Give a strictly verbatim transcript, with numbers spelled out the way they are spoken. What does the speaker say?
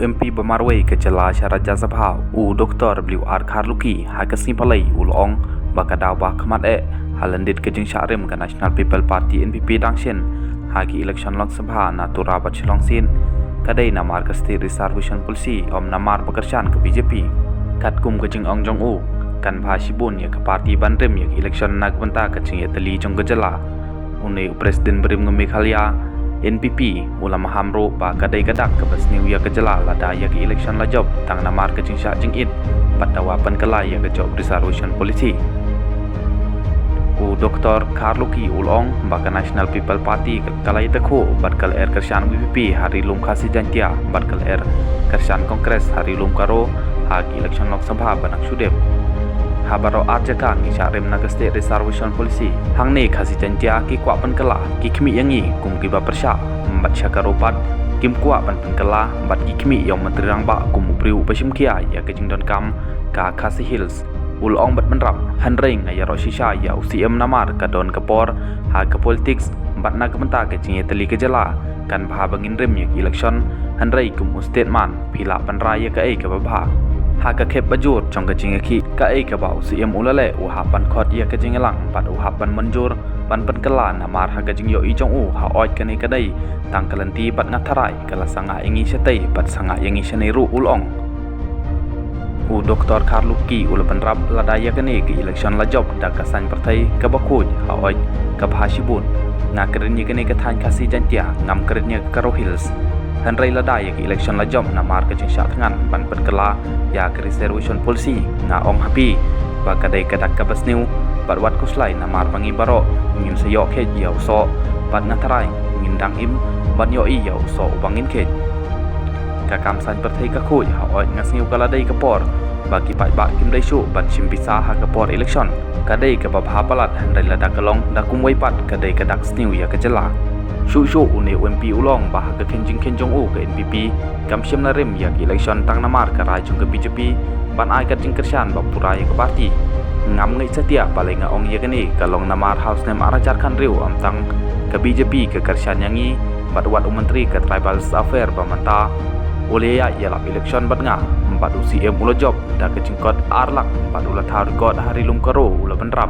MP ba marwei ka jylla sha Rajya Sabha, u Doktor W R Kharlukhi, ha ka sngi Palei u la ong ba ka daw ba khmat eh ha lyndet ka jingshah rim ka National People Party, NPP, dang shin ha ki election Lok Sabha na Tura bad Shillong sien ka dei namar ka State Reservation Policy, ym namar ba kyrshan ka BJP. Katkum ka jingong jong u, kan bha shibun ïa ka party ban rim ïa ka election na ka bynta ka jingïatylli jong ka jylla. Une u President barim ka Meghalaya NPP u la maham ruh ba ka dei ka dak kaba sniew ïa ka jylla lada ïa ka election la jop tang namar ka jingshah jingit bad dawa pynkylla ïa ka jop Reservation Policy. U Doktor Kharlukhi u la ong ba ka National People Party ka la ïatakhuh bad ka lyer kyrshan VPP ha Ri-lum Khasi Jaiñtia bad ka lyer kyrshan Congress ha Ri-lum Garo ha ka election Lok Sabha ba nang shu dep. Ha baroh ar jaka ngi shah rim na ka State Reservation Policy. Hangne Khasi Jaiñtia ki kwah pynkylla, ki khmih ïa ngi kum kiba pyrshah, bad sha Garo pat kim kwah ban pynkylla bad ki khmih ïa u Myntri Rangbah kum u briew uba shim khia ïa ka jingdonkam ka Khasi Hills. U la ong bad bynrap, hynrei nga ïaroh shisha ïa u CM namar ka don ka por ha ka politics bad na ka bynta ka jingïatylli ka jylla, kan bha ba ngin rim ïa ka election, hynrei kum u statesman phi lah ban rai ïa kaei kaba bha. Ha ka khep ba jur jong ka jingïakhih, kaei kaba u CM u la leh, u hap ban khot ïa ka jingïalang bad u hap ban mynjur ban pynkylla namar ha ka jingïohi jong u, haoid kane ka dei tang ka lynti bad nga tharai ka la sangeh ïa ngi shatei bad sangeh ïa ngi shane ruh, u la ong. U Doktor Kharlukhi u la bynrap, lada ïa kane ka election la jop da ka saiñ pyrthei kaba khuid, haoid ka bha shibun. Nga kren ïa kane ka thaiñ Khasi Jaiñtia, ngam kren ïa ka Garo Hills. Hynrei lada ïa ka election la jop namar ka jingshah thngan ban pynkylla ïa ka Reservation Policy, nga ong ha phi ba ka dei ka dak kaba sniew bad wat khuslai namar ba ngi baroh ngim sa ïoh kheit ïa u soh bad nga tharai ngin dang im ban ïohi ïa u soh uba ngin kheit. Ka kam saiñ pyrthei ka khuid, haoid nga sngew ka la dei ka por ba ki paidbah kim dei shuh ban shim pisa ha ka por election. Ka dei kaba bha palat, hynrei lada ka long da kumwei pat ka dei ka dak sniew ïa ka jylla. Shuh shuh une u MP u la ong ba ha ka khein jingkhein jong u ka NPP kam shym la rim ïa ka election tang namar ka rai jong ka BJP ban ai ka jingkyrshan ba pura ïa ka party. Ngam ngeit satia balei nga ong ïa kane, ka long namar ha u snem ar hajar khathynriew ym tang ka BJP ka kyrshan ïa ngi bad wat u Myntri ka Tribal Affairs ba mynta u la ïaid ïalap election bad nga, bad u CM u la jop da ka jingkot ar lak bad u la thaw record ha Ri-lum Garo, u la bynrap.